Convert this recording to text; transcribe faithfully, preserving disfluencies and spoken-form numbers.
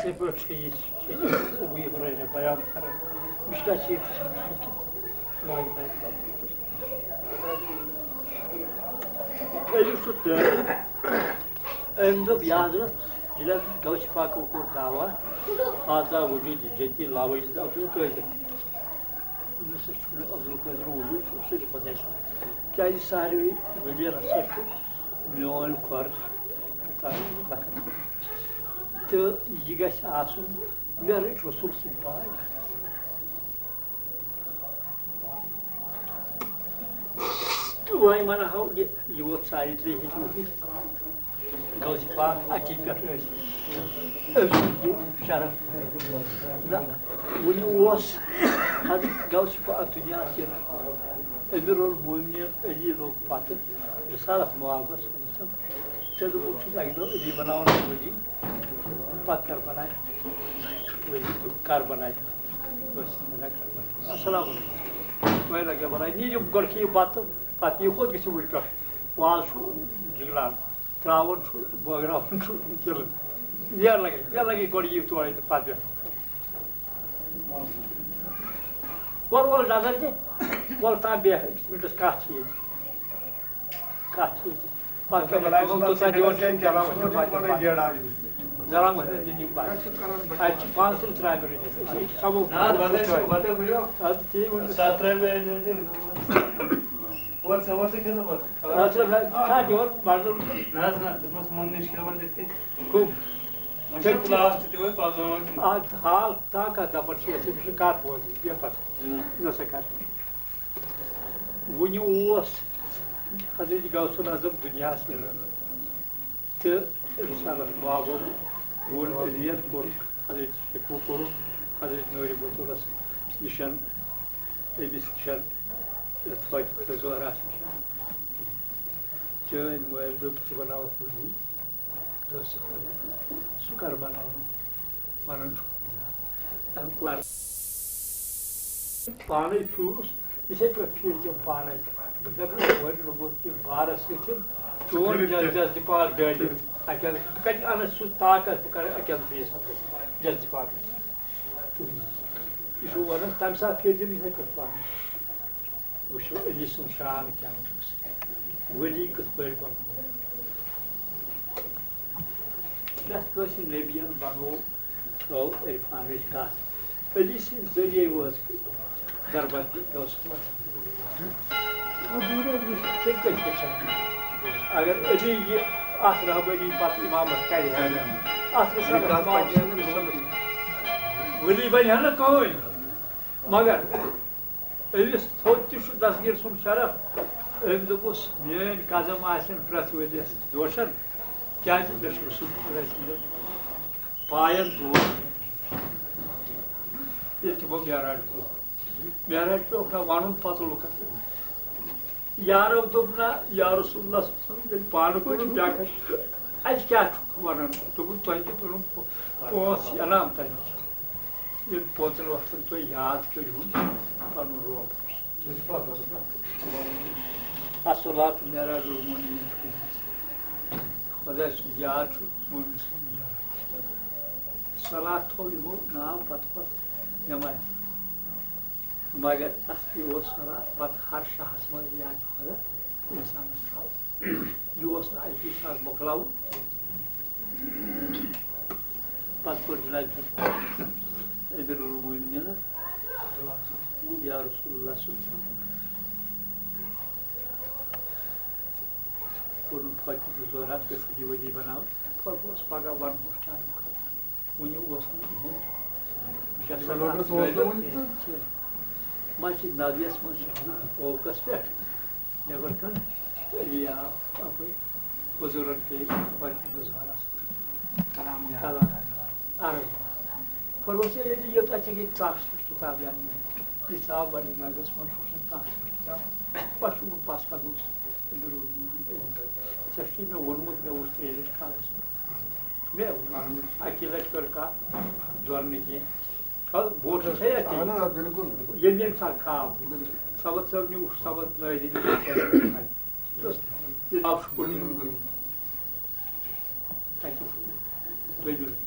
یِتھَے پٲٹھۍ چھُ یہِ، چھُ یہِ ابو ہُریرہ بیان کران۔ مشکات شریٖفَس منٛز چھُ لیٚکھِتھ، لا الہ الا اللہ۔ أمِس چھُ تہٕ أمۍ دوٚپ، یاد رَس، ییٚلہِ حضرت غوث پاکو کوٚر دعویٰ، ہذا وجود جدی لا وجود عبدالقادر۔ أمِس چھُنہٕ عبدالقادر وجود، چھُ صرف خۄداے سُنٛد۔ کیٛازِ ساروی ؤلِیَن ہسا چھُ میون فرض تہٕ یہِ گژھِ آسُن، مےٚ رٔٹۍ رسول سٕنٛدۍ پاے۔ تہٕ وۄنۍ وَنہو یہِ، یہِ ووت ساڑِ ترٛےٚ ہِتھ وُہِتھ۔ غوث پاک اَتی پٮ۪ٹھ ٲسۍ أمۍ سُنٛد یہِ شرف۔ نہ، وُنہِ اوس حضرت غوث پاک دُنیاہَس یِنہٕ۔ امیر المومنین علی لوٚگ پتہٕ رسالت مآبس منٛز۔ تیٚلہِ ووٚن چھُس اَکہِ دۄہ علی بناوُن ولی، پتہٕ کر بناوِ ولی، کر بناوِ۔ السلام علیکم۔ وۄنۍ لگہِ بناوِ، نیٖرِو گۄڈٕ کھیٚیِو بتہٕ، پتہٕ یِیِو کوٚت گٔژھِو وٕنۍ پٮ۪ٹھ؟ وازٕ چھُ جِگلان۔ ترٛاوان چھُ، بٲگراوان چھُ تِلہٕ۔ یَر لَگے، یَر لَگے گۄڈٕ یِیِو تورَے تہٕ پَتہٕ بیٚہہ۔ وَلہٕ، وَلہٕ نظر دِ، وَلہٕ تام بیٚہہ، أکِس مِنٹَس کَتھ چھِ ییٚتہِ۔ کَتھ چھِ ییٚتہِ۔ پَتہٕ کیٛاہ بَناوِ سُہ، توٚتام تَتھ یورٕ چھُنہٕ چَلان وۄنۍ، پَتہٕ کیٛاہ بَناوِ؟ زَران وۄنۍ، زَران وۄنۍ، زِندگی بَس۔ اَتہِ چھِ پانٛژھ تٕرٛہ ترٛامہِ رٔنِتھ، أسۍ چھِ سَمو۔ نہ، حظ، وَتہٕ ٲسِو، وَتہٕ ٲسِو۔ اَدٕ تی ووٚن۔ سَتھ ترٛامہِ أنۍ زیو تہِ۔ وَتہٕ سَمو سۭتۍ کھٮ۪ژو پَتہٕ۔ اَتھ چھِ کھَنٛڈ یورٕ بَڑٕ۔ نہ حظ، نہ، دوٚپمَس مۄنٛگنہِ چھِ کھٮ۪وان تٔتھی۔ کٕم؟ وۄنۍ چھِ تٔتھی۔ لاسٹ تہِ وۄنۍ پَکناوان کِنہٕ؟ اَتھ حال تا کَتھ دَپان چھِ، أسۍ چھِ کَتھ بوزٕنۍ، بیٚہہ پَتہٕ۔ نہ۔ نہ سا کَتھ۔ وُنہِ اوس حضرت غوث العظم دُنیاہَس منٛز۔ تہٕ رسالت بابَن ووٚن، علیَن کوٚر، حضرت شیخو کوٚرُن، حضرت نوٗرِ بتولَس نِشَن، أمِس نِشَن، فاطمہ زہراہَس نِشَن۔ چٲنۍ مٲلۍ دوٚپ، ژٕ بَناوَکھ ولی، دوستہٕ خٲطرٕ۔ سُہ کَر بَناوُن؟ وَنان چھُ، تَمہِ پَتہٕ پانَے پھیوٗرُس، یِتھَے پٲٹھۍ پھیٖرۍ تِم پانَے۔ بہٕ دَپہٕ، گۄڈٕ لوٚگُن کہِ بارَس سۭتۍ چون جذ-، جذبہٕ پانہٕ ڈٲلِتھ۔ اَکہِ اَندٕ کَتہِ اَنَس سُہ طاقت، بہٕ کَرٕ اَکہِ اَندٕ بیٚیِس اَندَس جذبہٕ پانَس۔ تُہٕنٛدِ۔ یہِ چھُ وَنان، تَمہِ ساتہٕ پھیٖرۍ تِم یِتھَے پٲٹھۍ پانَے۔ وٕچھِو، علی سُنٛد شان کیٛاہ اوس۔ ؤلی کِتھ پٲٹھۍ بَنوو؟ پرٛٮ۪تھ کٲنٛسہِ نبیَن بَنوو، تھٲو عرفانٕچ کَتھ۔ علی سٕنٛدِ ذٔریعے وٲژ دربدری غوث پاک۔ تیٚلہِ کَتہِ ہیٚچھان؟ اگر علی یہِ اَتھ رہبری پَتہٕ اِمامَت کَرِ ہا، اَتھ رِسالَس منٛز ولی بَنہِ ہا نہٕ کٕہٕنۍ۔ مگر أمِس تھوٚد تہِ چھُ دستگیٖر سُنٛد شرف۔ أمۍ دوٚپُس، میٛٲنۍ قدم آسن پرٛٮ۪تھ ؤرۍ یَس دوشن، کیٛازِ مےٚ چھُ رسول خۄداے سٕنٛدٮ۪ن پایَن دود۔ ییٚلہِ تِمو معراج کوٚر، معراج پیوٚکھ نہ وَنُن پَتہٕ لُکَن۔ یارو دوٚپ، نہ، یا رسول اللہ صلی اللہ علیہ وسلم، ییٚلہِ پانہٕ کوٚر چھُ بیٛاکھ، اَسہِ کیٛاہ چھُکھ وَنان؟ دوٚپُن، تۄہہِ کیٛاہ دوٚپُن، پو-، پانٛژھ انعام تَمِکۍ۔ ییٚلہِ پانٛژن وقتن تُہۍ یاد کٔرِہُن پنُن رۄب۔ الصلاۃ معراج المومنین چھُ۔ خۄداے سُنٛد یاد چھُ مومن سُنٛد یاد۔ صلاۃ تھوٚو یِمو ناو پتہٕ پتہٕ نٮ۪مازِ۔ مگر اصلی اوس صلاۃ پتہٕ ہر شاہس منٛز یاد خۄدا اِنسانس تھاوُن۔ یہِ اوس نہٕ اَکی ساتہٕ مۄکلاوُن کینٛہہ۔ پَتہٕ کوٚر جناب امیر المومنین یا رسول اللہ صلی اللہ علیہ وسلم کوٚرُن فاطمہ زہرا پٮ۪ٹھ یہِ ؤلی بَناوُن۔ فرمووُس، پَگاہ وَنہوس چانہِ خٲطرٕ۔ وُنہِ اوس نہٕ یِہُنٛد جسد اَتھ قٲبِل کینٛہہ۔ مسجد نبویَس منٛز چھِ یہِ اوکَس پٮ۪ٹھ نٮ۪بر کَن تہٕ علی آو اَپٲرۍ حضوٗرَن پیٚیہِ وَتہِ زہرَس کلام یاد۔ کلام عرض۔ فرمووُس، ییٚلہِ یوٗتاہ ژےٚ گٔے تَس پٮ۪ٹھ کِتاب یاد، یہِ ژاو بَڑِ نبیَس منٛز چھُ تَس پٮ۪ٹھ کِتاب۔ پَتہٕ چھُ پَس پَتہٕ اوس أمِس روٗدمُت۔ ژےٚ چھُے مےٚ ووٚنمُت، مےٚ وُچھ ترٛیٚیہِ لَٹہِ کالَس منٛز۔ مےٚ ووٚن، اَکی لَٹہِ کٔر کَتھ، دورٕ نہٕ کینٛہہ۔ چھا بوٹ چھا یَتھ اہن حظ، آ، بِلکُل، بِلکُل۔ ییٚمہِ ییٚمہِ ساتہٕ کھاو۔ بِلکُل۔ سبق صٲب نیوٗ، سبق نٲوۍ دِتۍ۔ بِلکُل، بِلکُل۔ تَتہِ دوٚیمہِ لَٹہِ۔